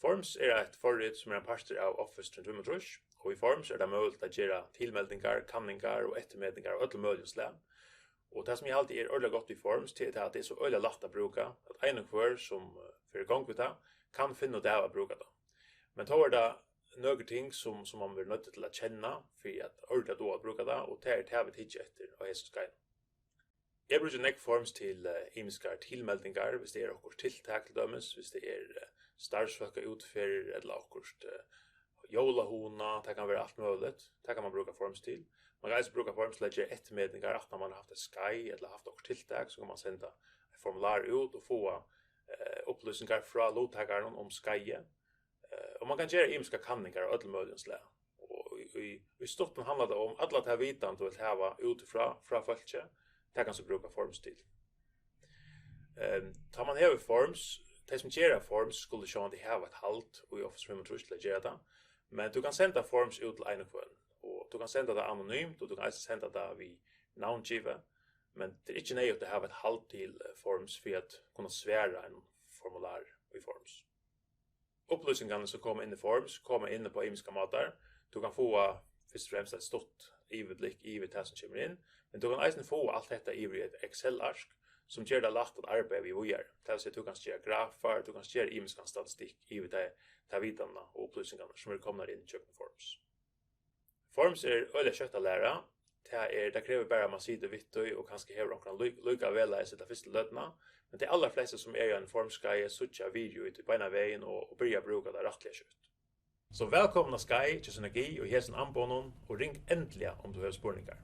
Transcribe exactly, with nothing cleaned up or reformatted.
Forms er eitt forrit sum er ein partur av Office tjúgu hundrað og fimmogtrýss, og í Forms er tað møguligt at gera tilmeldingar, kanningar og eftirmetingar av øllum møguligum slag. Og tað sum eg haldi er ordiliga gott við Forms, tað er tað, at tað er so øgiliga lætt at brúka, at ein og hvør sum eh, fer í gongd við tað, kann finna út av at brúka tað. Men tó er tað nøkur ting sum, sum man verður noyddur til at kenna fyri at ordiliga duga at brúka tað, og tað er tað vit hyggja eftir á hesum skeiðinum. Eg brúki nógv Forms til eh, ymiskar tilmeldingar, viss tað er okkurt tiltak til dømis, viss tað er eh, starvsfólkaútferð ella okkurt eh, jólahugna, tað kann vera alt møguligt. Tað kann man brúka Forms til. Man kann eisini brúka Forms til at gera eftirmetingar, aftan man hevur havt eitt skeið ella havt okkurt tiltak, so kann man senda eitt formular út og fáa eh, upplýsingar frá luttakarunum um skeiðið. Eh, og man kann gera ymiskar kanningar av øllum møguligum slag. Og í, í, í stuttum handlar tað um alla ta vitan, tú vilt hava útifrá, frá fólki, tað kanst tú brúka Forms til. Ehm, tá man hevur Forms, tey sum gera Forms skulu sjálvandi hava eitt hald í Office fimmogtrýss til at gera tað, men tú kanst senda Forms út til ein og hvønn, og tú kanst senda tað anonymt, og tú kanst eisini senda tað við navngivi, men tað er ikki neyðugt at hava eitt hald til eh, Forms fyri at kunna svara einum formular í Forms. Upplýsingarnar sum koma inn í Forms koma inn upp á ymiskar mátar. Tú kanst fáa fyrst og fremst eitt stutt yvirblikk yvir tað sum kemur inn, men tú kanst eisini fáa alt hetta yvir í eitt Excel-ark, sum ger tað lætt at arbeiða við víðari. Tað vil siga, tú kanst gera grafar, tú kanst gera ymiskan statistikk yvir ta, ta vitanina og upplýsingarnar, sum eru komnar inn gjøgnum Forms. Forms er øgiliga skjótt at læra. Tað er, tað krevur bara, at man situr við tí og kanska hevur onkran lík, líka vegleiðis ella fyrstu løtuna, men tey allarflestu, sum eru á einum Forms-skeiði, síggja virðið í tí beinan vegin og, og byrja at brúka tað rættiliga skjótt. So vælkomin á skeið hjá Synergi og hesum amboðunum, og ring endiliga, um tú hevur spurningar.